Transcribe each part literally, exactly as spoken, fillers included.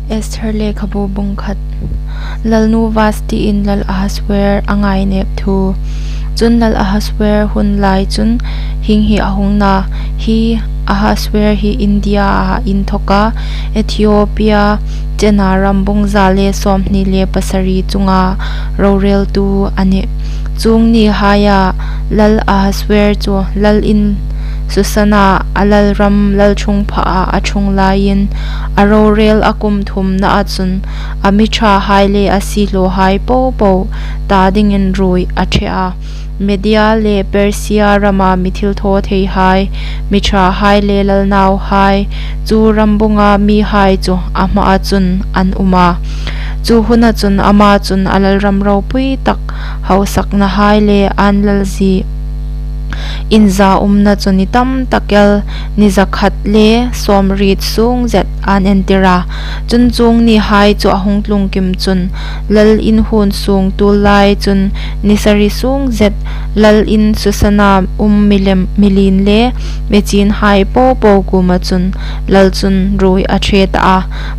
Esther lekhabu bung khat. Lalnu Vashti in Lal Ahasuer a ngainep thu. Chun Lal Ahasuer hun lai chun hieng hi a hung na. Hi Ahasuer hi India-a inthawka Ethiopia chena ram bung za le sawmhni le pasari chunga roreltu a nih. Chuong nihaia Lal Ahasuer chu lal in Susan-a a lalram lalṭhungphaa a ṭhung laiin a rorel a kum thumnaa chun a mi ṭhahai le a siehlawhai popo ta dingin ruoi a ṭhe a. Media le Persia rama mi thilthawtheihai, mi ṭhahai le lalnauhai, chu rambunga mihai chu a hmaa chun an um a. Chu huna chun ama chun a lalram ropui tak hausaknahai le an lalzie inza umna chu ni tam tak el, ni zakhat le sawmriet sung zet an entir a. Chun chuong nihai chu a hung tlung kim chun lal in huon sung tul lai chun ni sari sung zet lal in Susan-a um milem, mi lien le mi chienhai popo kuoma chun lal chun ruoi a ṭhe ta a.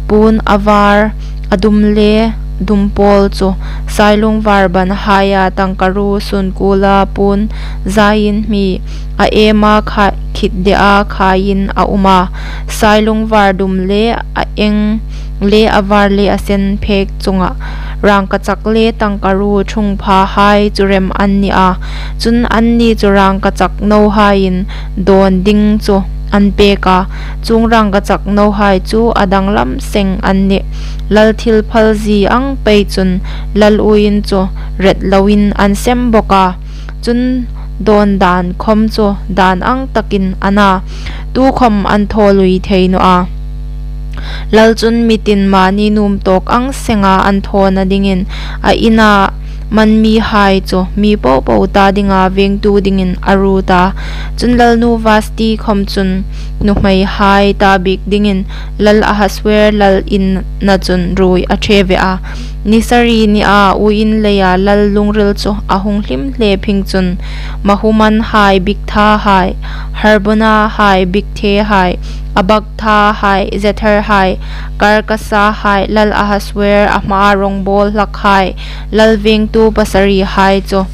Puon a var, a dum le dum pawl chu sailung var banhaia tangkaruo suon kuola puon zain hmi a ema kha khit dea khaiin a um a. Sailung var dum le a eng le a var le a sen phek chunga rangkachak le tangkaruo ṭhungphahai chu rem an ni a. Chun anni chu rangkachak nohaiin dawn ding chu an pek a. Chuong rangkachak nohai chu a danglam seng an nih. Lal thil phalzie ang pei chun lal uoin chu ret loin an sem bawk a. Chun dawn dan khom chu dan ang takin a na. Tukhom an thaw lui thei naw a. Lal chun mi tin mani nuom tawk ang senga an thawna dingin a ina man mihai chu mi popo ta dinga vengtu dingin a ruot a. Chun lalnu Vashti khom chun nuhmeihai ta bik dingin Lal Ahasuer lal ina chun ruoi a ṭhe ve a. Ni sari nia uoin leia lal lungril chu a hung hlim hle phing chun Mehumanhai, Bigthahai, Harbonahai, Bigthehai, Abagthahai, Jetherhai, Karkasahai, Lal Ahasuer a hmaa rawngbawl hlakhai, lal vengtu pasarihai chu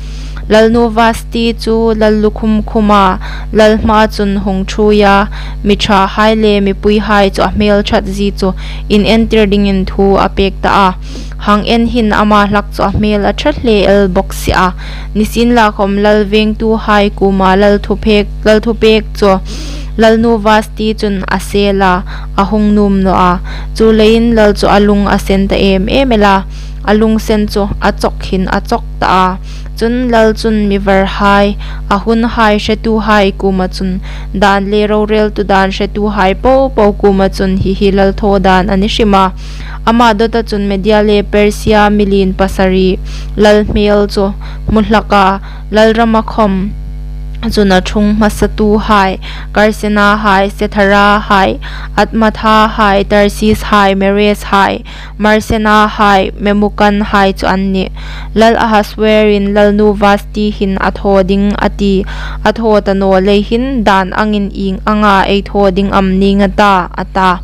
lalnu Vashti chu lal lukhum khuma lal hmaa chun hung ṭhuoia, mi ṭhahai le mipuihai chu a hmel ṭhat zie chu inentir dingin thu a pek ta a. Hang en hin ama hlak chu a hmel a ṭha hle el bawk si a. Nisienlakhom lal vengtuhai kuoma lal thupek, lal thupek chu lalnu Vashti chun a sel a, a hung nuom naw a. Chuleiin lal chu a lung a sen ta em em el a. A lungsen chu a chawk hin a chawk ta a. Chun lal chun mi varhai, a hunhai hretuhai kuoma chun, dan le roreltu dan hretuhai popo kuoma chun hi hi lal thaw dan a ni hrim a. Ama dawta chun Media le Persia mi lien pasari lal hmel chu hmu hlak a, lal rama khom chun a ṭhung hmasatuhai, Karsenahai, Setharahai, Admathahai, Tarsishai, Mereshai, Marsenahai, Memukanhai chu an nih. Lal Ahasuerin lalnu Vashti hin a thaw ding a ti, a thaw ta naw lei hin dan angin ieng anga ei thaw ding am ning a ta, a ta.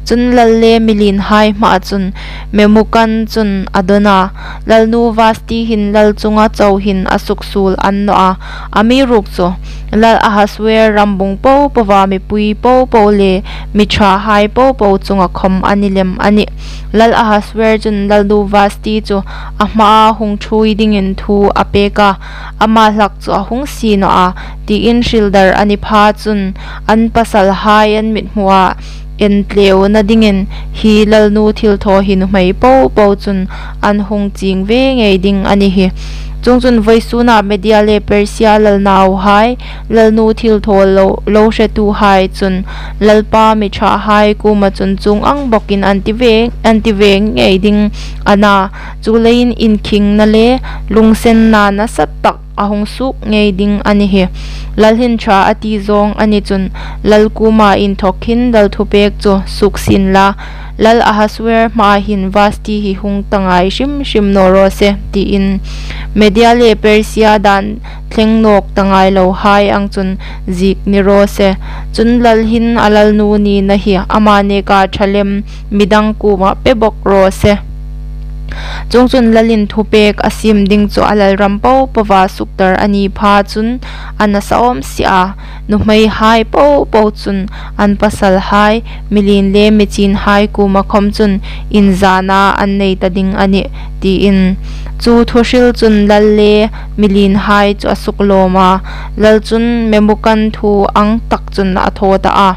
Chun lal le mi lienhai hmaa chun Memukan chun a dawn a, lalnu Vashti hin lal chunga chau hin a suksuol a ni naw a, amiruokchu Lal Ahasuer rambung popoa mipui popo le mi ṭhahai popo chunga khom a ni lem a nih. Lal Ahasuer chun lalnu Vashti chu a hmaa hung ṭhuoi dingin thu a pek a, ama hlak chu a hung sie naw a, tiin hril dar a ni pha chun an pasalhai an mithmua entleuna dingin hi lalnu thilthaw hi nuhmei popo chun an hung chieng ve ngei ding a ni hi. Chuongchun vawisuna Media le Persia lal nauhai, lalnu thilthaw lo, lo hretuhai chun lalpa mi ṭhahai kuoma chun chuong ang bawkin an ti ve, an ti ve ngei ding a na. Chuleiin inkhingna le lungsenna nasa tak a hung suok ngei ding a ni hi. Lal hin ṭha a ti zawng a ni chun, lal kuoma inthawk hin lal thupek chu suok sien la, lal Ahasuer hmaa hin Vasti hi hung ta ngai hrim hrim naw raw se, tiin Media le Persia dan thleng nawk ta ngai lo hai ang chun ziek ni raw se. Chun lal hin a lalnu nina hi ama neka ṭha lem mi dang kuoma pe bawk raw se. Chuongchun lalin thupek a siem ding chu a lalram po poa suktar a ni pha chun a nasa awm si a. Nuhmeihai po po chun an pasalhai, mi lien le mi chinhai kuoma khom chun inzana an nei ta ding a nih, tiin. Chu thuhril chun lal le mi lienhai chu a suklawm a. Lal chun memukan thu ang tak chun a thaw ta a.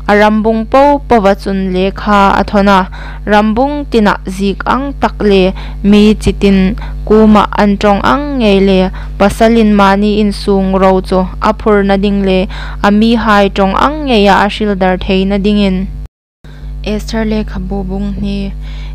A rambung po poa chun lekha a thawn a. Rambung tina ziek ang tak le mi chitin kuoma an ṭawng ang ngei le pasalin mani insung ro chu a phurna ding le a mihai ṭawng ang ngeia a hril dar theina dingin. Esther lekhabu bung hni.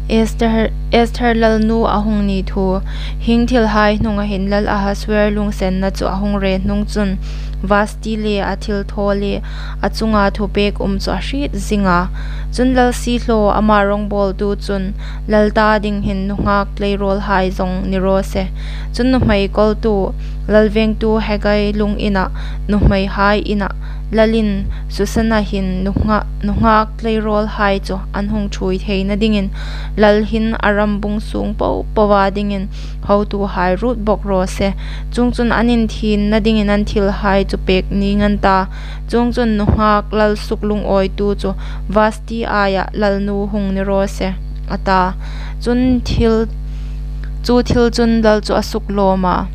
Esther, Esther lalnu a hung ni thu. Hieng thilhai hnunga hin lal Ahasuer lungsenna chu a hung reh hnung chun Vasti le a thilthaw le a chunga thupek um chu a hriet zing a. Chun lal siehlaw ama rawngbawltu chun lal ta ding hin nunghak tleirawlhai zawng ni raw se. Chun nuhmei kawltu lal vengtu Hegai lung ina nuhmeihai ina lalin Susana hin nungha-, nunghak tleirawlhai chu an hung ṭhuoi theina dingin lal hin a rambung sung po poa dingin hotuhai ruot bawk raw se. Chuongchun an inthienna dingin an thilhai chu pek ning an ta. Chuongchun nunghak lal suklungawitu chu Vasti aia lalnu hung ni raw se, a ta. Chun thil, chu thil chun lal chu a suklawm a.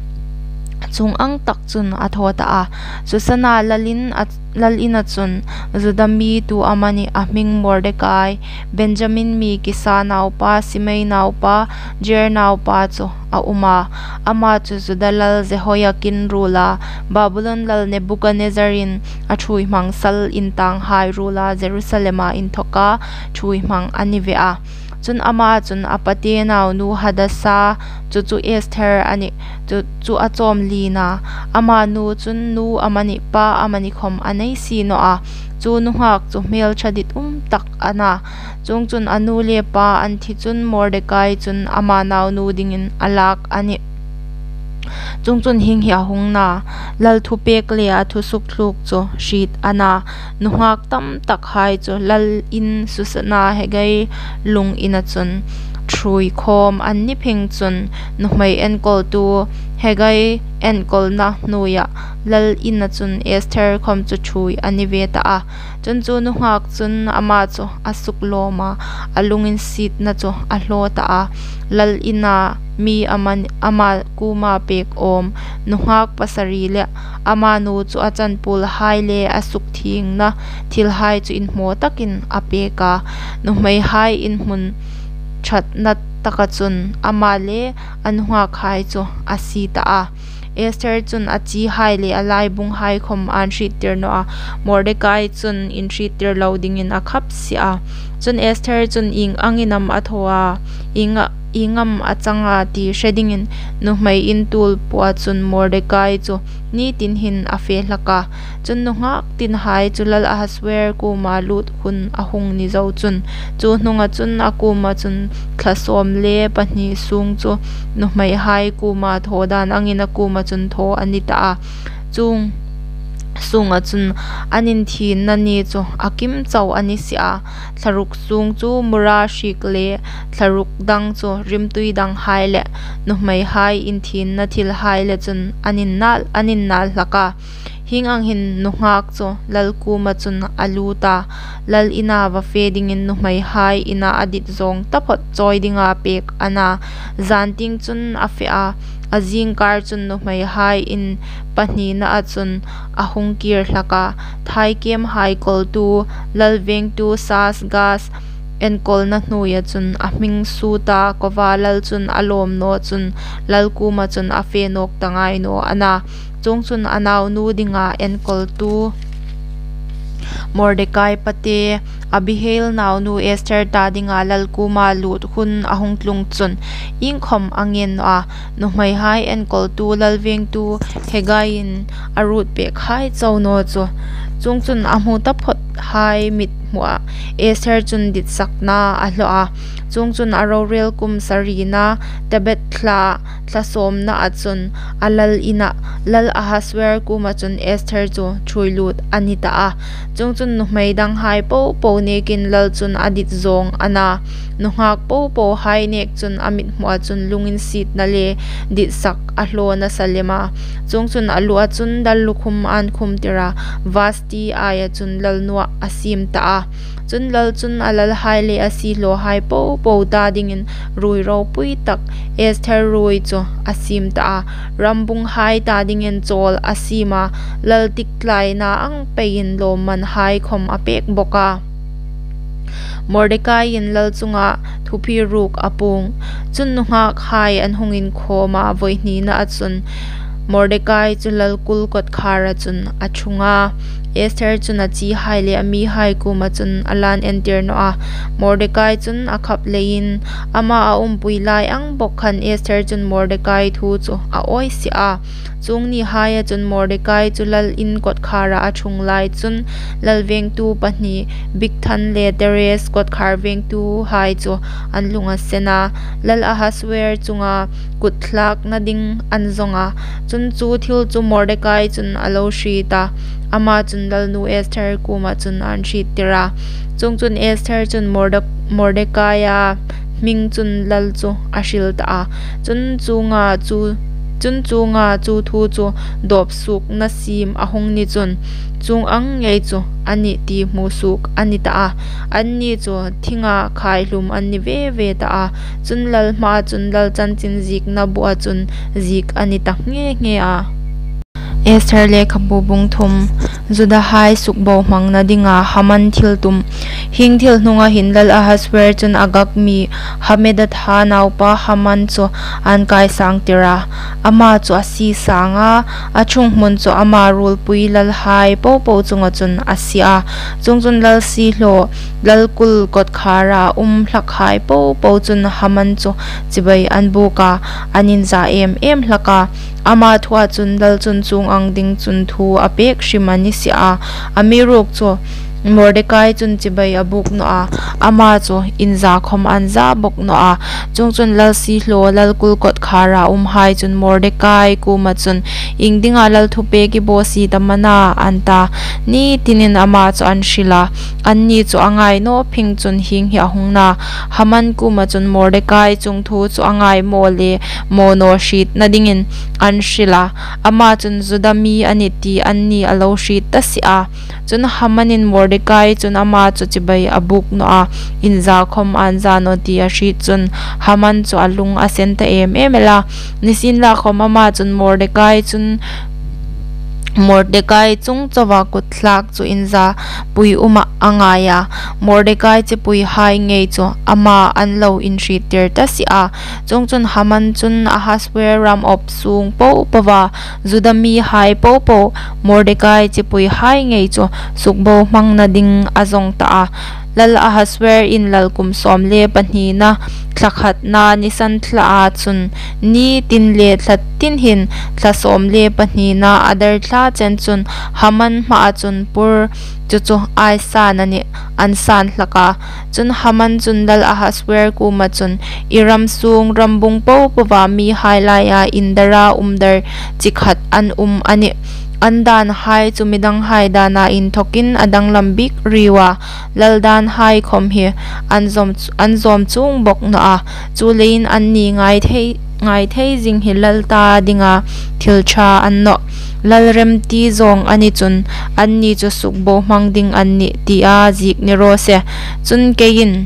Chuong ang tak chun a thaw ta a. Susana lalin a, lal ina chun Juda mi tu amanih a hming Mordekai, Benjamin mi Kisa naupa, Simei naupa, Jer naupa chu a um a. Ama chu Juda lal Jehoiakin ruola Babulon lal Nebukadnezzar in a ṭhuoi hmang sal intanghai ruola Jerusalema inthoka ṭhuoi hmang a ni ve a. Chun ama chun a pate naunu Hadasa, chu chu Esther a nih, chu, chu a chawm lien a. Ama nu chun nu amanih pa amanih khom a nei si naw a. Chu nunghak chu hmelṭha dit um tak a na. Chuongchun a nu le pa an thi chun Mordekai chun ama naunu dingin a lak a nih. Chuongchun hieng hi a hung na, lal thupek le a thusuk thluk chu hriet a na. Nunghak tam takhai chu lal in Susana Hegai lung ina chun ṭhuoi khawm an ni phing chun nuhmei enkawltu Hegai enkawlna hnuoia lal ina chun Esther khom chu ṭhuoi a ni ve ta a. Chun chu nunghak chun ama chu a suklawm a, a lunginsietna chu a hlaw ta a. Lal ina mi ama, ama kuoma pek awm nunghak pasari le ama nu chu a chanpuolhai le a sukthiengna thilhai chu inhmaw takin a pek a. Nuhmeihai inhmun ṭhatna taka chun ama le a nunghakhai chu a sie ta a. Esther chun a chihai le a laibunghai khom an hriettir naw a, Mordekai chun inhriettir lo dingin a khap si a. Chun Esther chun ieng angin am a thaw a, ieng a, ieng am a chang a ti hre dingin nuhmei intuol pua chun Mordekai chu ni tin hin a fe hlak a. Chun nunghak tinhai chu lal Ahasuer kuoma lut hun a hung ni zo chun, chu hnunga chun a kuoma chun thla sawm le pahni sung chu nuhmeihai kuoma thaw dan angin a kuoma chun thaw a ni ta a. Chuong sunga chun an inthienna ni chu a kim chau a ni si a. Thla ruk sung chu mura hrik le thla ruk dang chu rimtui danghai le nuhmeihai inthienna thilhai le chun an innal, an innal hlak a. Hieng ang hin nunghak chu lal kuoma chun a lut a, lal ina va fe dingin nuhmeihai ina a dit zawng taphawt chawi dinga pek a na. Zan tieng chun a fe a, a zingkar chun nuhmeihai in pahnina a chun a hung kir hlak a. Thaikemhai kawltu, lal vengtu Saasgaz enkawlna hnuoia chun a hming sut a, kova lal chun a lawm naw chun lal kuoma chun a fe nawk ta ngai naw a na. Chuongchun a naunu dinga enkawltu Mordekai pate Abihail naunu Esther ta dinga lal kuoma lut hun a hung tlung chun iengkhom a ngen naw a, nuhmeihai enkawltu lal vengtu Hegain a ruot pek hai chau naw chu. Chuongchun a hmu taphawt hai mit hmuah Esther chun ditsakna a hlaw a. Chuongchun a rorel kum sarina Tebet thla, thla sawmna a chun a lal ina lal Ahasuer kuoma chun Esther chu ṭhuoi lut a ni ta a. Chuongchun nuhmei danghai popo nekin lal chun a dit zawng a na. Nunghak popo hai nek chun a mit hmuah chun lunginsietna le ditsak a hlaw nasa lem a. Chuongchun a lua chun dal lukhum an khum tira, Vasti aia chun lal nuah a siem ta a. Chun lal chun a lalhai le a siehlawhai popo ta dingin ruoi ropui tak Esther ruoi chu a siem ta a. Rambunghai ta dingin chawl a siem a, lal tiktlaina ang peiin lawmmanhai khawm a pek bawk a. Mordecai-in lal chunga thupi ruk a puong. Chun nunghakhai an hung inkhawm a, voihnina a chun Mordecai chu lal kul kawtkhara chun a ṭhung a. Esther chun a chihai le a mihai kuoma chun a lan entir naw a. Mordecai chun a khap leiin ama a umpui lai ang bawk khan Esther chun Mordecai thu chu a awi si a. Chuong nihaia chun Mordecai chu lal in kawtkhara a ṭhung lai chun lal vengtu pahni Bigthan le Teres kawtkhar vengtuhai chu an lung a sen a, lal Ahasuer chunga kut thlakna ding an zawng a. Chun chu thil chu Mordecai chun a lo hriet a, ama chun lalnu Esther kuoma chun an hriettir a. Chuongchun Esther chun Morde-, Mordecai-a hming chun lal chu a hril ta a. Chun chuonga chu, chun chuonga chu thu chu dawp suokna siem a hung ni chun, chuong ang ngei chu a nih ti hmu suok a ni ta a. Anni chu thinga khai hlum an ni ve ve ta a. Chun lal hmaa chun lal chanchin ziekna buah chun ziek a ni ta nghe nghe a. Esther lekhabu bung thum. Judahai sukbohmangna dinga Haman thiltum. Hieng thil hnunga hin lal Ahasuer chun Agag mi Hammedatha naupa Haman chu an kaisangtir a. Ama chu a sie sang a, a ṭhunghmun chu ama ruolpui lalhai popo chunga chun a sie a. Chuongchun lal siehlaw, lal kul kawtkhara um hlakhai popo chun Haman chu chibai an buk a, an inza em em hlak a. Ama thua chun lal chun chuong ang ding chun thu a pek hrim a ni si a. Amiruokchu Mordecai chun chibai a buk naw a, ama chu inza khawm an za bawk naw a. Chuongchun lal siehlaw, lal kul kawtkhara umhai chun Mordecai kuoma chun, "Iengdinga lal thupek i bawsiet am a na?" an ta. Ni tinin ama chu an hril a. Anni chu a ngai naw phing chun hieng hi a hung na. Haman kuoma chun Mordecai chungthu chu a ngai maw le maw naw hrietna dingin an hril a. Ama chun Juda mi a nih ti anni a lo hriet ta si a. Chun Hamanin Mordecai chun ama chu chibai a buk naw a, inza khawm an za naw ti a hriet chun Haman chu a lung a sen ta em em el a. Nisienlakhawm ama chun Mordecai chun, Mordecai chung chauva kut thlak chu inzapui umah a ngai a. Mordecai chipuihai ngei chu ama an lo inhriettir ta si a. Chuongchun Haman chun Ahasuer ram awp sung popoa Juda mihai popo Mordecai chipuihai ngei chu sukbohmangna ding a zawng ta a. Lal Ahasuer in lal kum sawm le pahnina thla khatna Nisan thlaa chun ni tin le thla tin hin thla sawm le pahnina Adar thla chen chun Haman hmaa chun Pur chu chu ai san a nih, an san hlak a. Chun Haman chun lal Ahasuer kuoma chun, "I ram sung rambung popoa mihai laia indara umdar chi khat an um a nih. An danhai chu midanghai dana inthawkin a danglam bik riu a, lal danhai khawm hi an zawm, an zawm chuong bawk naw a. Chuleiin anni ngai thei, ngai thei zing hi lal ta dinga thil ṭha a ni nawh. Lal remti zawng a ni chun anni chu sukbohmang ding an nih tia ziek ni raw se. Chun keiin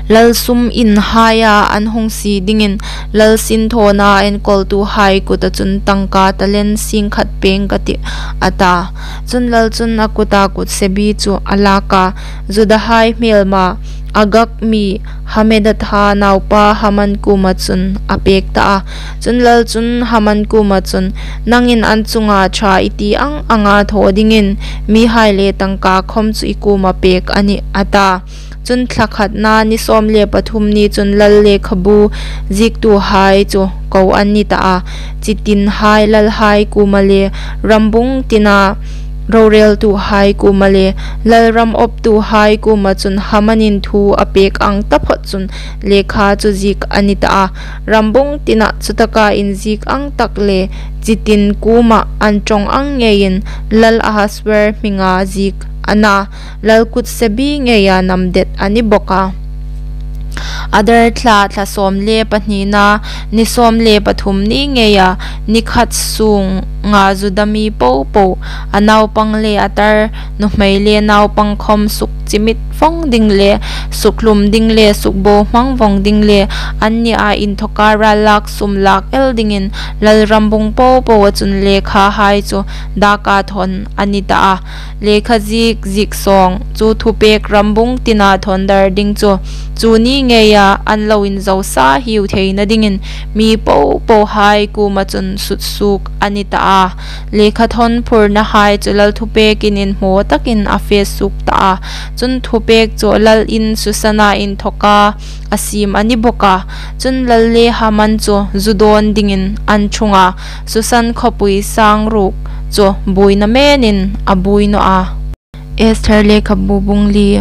lal sum inhaia an hung sie dingin Lal sinthawna enkawltuhai kuta chun tangka talent sing khat pêng ka tih, a ta. Chun lal chun a kuta kutsebi chu a lâk a, Judahai hmêlma Agag mi Hammedatha naupa Haman kuoma chun a pêk ta a. Chun lal chun Haman kuoma chun, Nangin an chunga ṭha i ti ang anga thaw dingin mihai le tangka khawm chu i kuoma pêk a nih, a ta. Chun thla khatna ni sawm le pathum ni chun lal lekhabu ziektuhai chu ko an ni ta a, chitinhai lalhai kuoma le, rambung tina rorêltuhai kuoma le, lal ram awptuhai kuoma chun Hamanin thu a pêk ang taphawt chun lekha chu ziek a ni ta a. Rambung tina chutaka inziek ang tak le chitin kuoma an ṭawng ang ngeiin lal Ahasuer hminga ziek a na, lal kutsebi ngeia namdet a ni bawk a. Adar thla, thla sawm le pahnina, ni sawm le pathum ni ngeia, ni khat sunga Juda mi popo, a naupang le a tar, nuhmei le naupang khawm sukchimit vawng ding le, sukhlum ding le, sukbohmang vawng ding le, annia inthawka rallak sum lak el dingin lal rambung popoa chun lekhahai chu daka thawn a ni ta a. Lekha ziek, ziek sawng chu thupêk rambung tina thawn dar ding chu, chu ni ngeia an lo inzo sa hiu theina dingin mi popohai kuoma chun sutsuok a ni ta a. Lekha thawn phurnahai chu lal thupêkin inhmaw takin a fe suok ta a. Chun thupêk chu lal in Susana inthawka a siem a ni bawk a. Chun lal le Haman chu zu dawn dingin an ṭhung a, Susan khawpui sang ruk chu buoina menin a buoi naw a. Esther lekhabu bung li.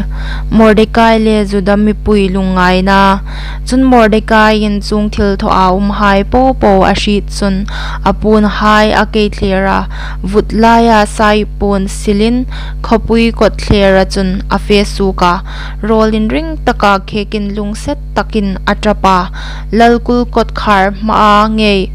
Mordekai le Juda mipui lungngaina. Chun Mordekaiin chuong thil thaw a umhai popo a hriet chun a puonhai a kei thler a, vut laia saipuon silin khawpui kawtthlera chun a fe suok a, rawl inring taka khekin lungset takin a ṭap a, lal kul kawtkhar hmaa ngei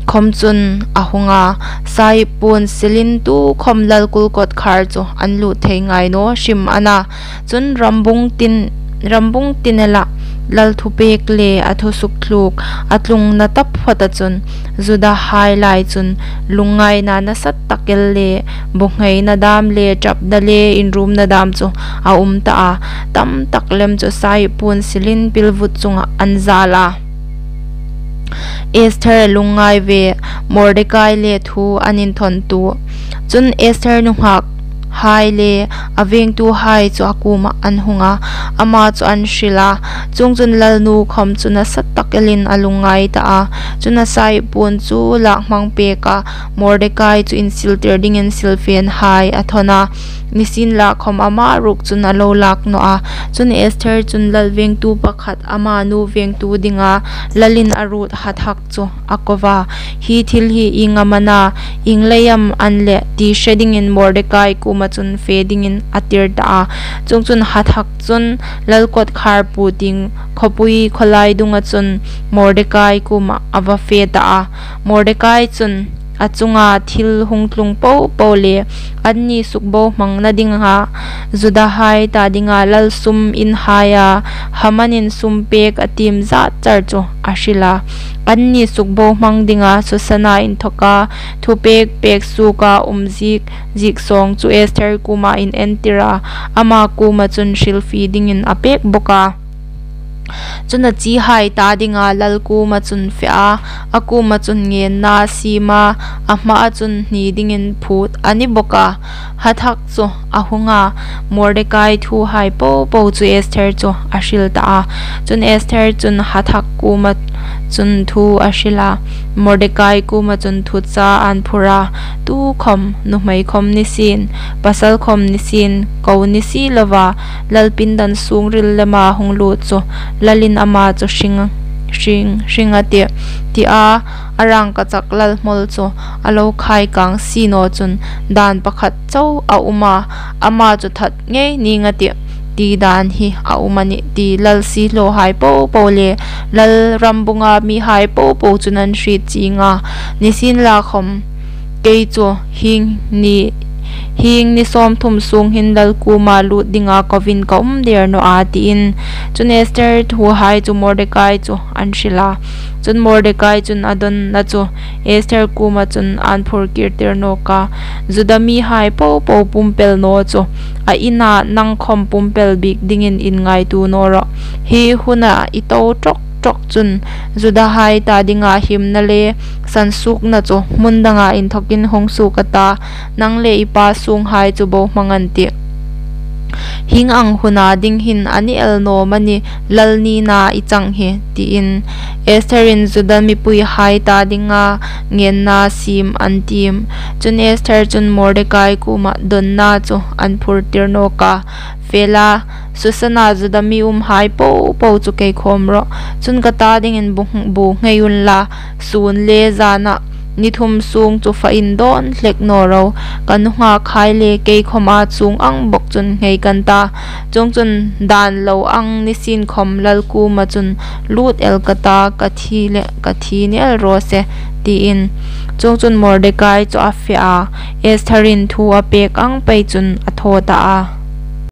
khawm chun a hung a, saipuon silin tukhawm lal kul kawtkhar chu an lut thei ngai naw hrim a na. Chun rambung tin, rambung tinela lal thupêk le a thu sukthluk a tlungna taphawta chun Judahai lai chun lungngaina nasa tak el le, buoina dam le, ṭapna le, inrumna dam chu a um ta a, tam tak lem chu saipuon silin pilvut chunga an zal a. Esther lungngai ve, Mordekai le thu an inthawntu. Chun Esther nunghak hai le a vengtuhai chu a kuoma an hung a, ama chu an hril a. Chuongchun lalnu khawm chu nasa tak elin a lungngai ta a. Chun a saipuon chu lak hmang pek a, Mordekai chu insiltir dingin silfenhai a thawn a. Nisienlakhawm ama ruok chun a lo lak naw a. Chun Esther chun lal vengtu pakhat, ama nu vengtu dinga lalin a ruot Hathak chu a ko a. Hi thil hi ieng am a na, ieng lei am a ni le ti hre dingin Mordekai kuoma chun fe dingin a tir ta a. Chuongchun Hathak chun lal kawtkhar puotieng khawpui khawlai dunga chun Mordekai kuoma a va fe ta a. Mordekai chun a chunga thil hung tlung popo le anni sukbohmangna dinga Judahai ta dinga lal sum inhaia Hamanin sum pek a tiem zat char chu a hril a. Anni sukbohmang dinga Susana inthawka thupek pek suoka um ziek, ziek sawng chu Esther kuoma inentir a, ama kuoma chun hrilfie dingin a pek bawk a. Chun a chihai ta dinga lal kuoma chun fe a, a kuoma chun ngenna siem a, a hmaa chun hni dingin phut a ni bawk a. Hathak chu a hung a, Mordekai thuhai popo chu Esther chu a hril ta a. Chun Esther chun Hathak kuoma chun thu a hril a, Mordekai kuoma chun thucha an phur a, tukhawm, nuhmei khawm nisien, pasal khawm nisien, ko ni si lova, lal pindan sungril lema hung lut chu, lalin ama chu hring, hring, hring a tih, tia, a rangkachak lal hmawl chu a lo khai kang si naw chun dan pakhat chau a um a, ama chu that ngei ning a tih, ti dan hi a um a nih ti lal siehlawhai popo le lal rambunga mihai popo chun an hriet chieng a. Nisienlakhawm kei chu hieng ni Hieng ni sawmthum sûng hin lal kuoma lût dinga kovin ka um dêr naw a, tiin. Chun Esther thuhai chu Mordekai chu an hril a. Chun Mordekai chun a dawnna chu Esther kuoma chun an phurkirtir nâwk a, Juda mihai po po pumpel naw chu a ina nang khawm pumpel bîk dingin inngaituo naw rawh. Hi huna i to ṭawk ṭawk chun Judahai ta dinga himna le sansuokna chu hmun danga inthawkin hung suok a ta, nang le i pa sûnghai chu bohmang an tih. Hieng ang huna ding hin a ni el naw am a ni, lal nina i chang hi, tiin. Estherin Juda mipuihai ta dinga ngenna siem an tiem. Chun Esther chun Mordekai kuoma dawnna chu an phurtir nâwk a, Fe la, Susana Juda mi umhai po po chu kei khâwm rawh. Chun ka ta dingin bu, bu nghei unla, sûn le zana ni thum sûng chu fa indâwn hlek naw ro. Ka nunghâkhai le kei khawma chuong ang bawk chun nghei kan ta. Chuongchun dân lo ang ni sien khawm lal kuoma chun lût el ka ta, ka thi le ka thi ni el raw se, tiin. Chuongchun Mordekai chu a fe a, Estherin thu a pêk ang pei chun a thaw ta a.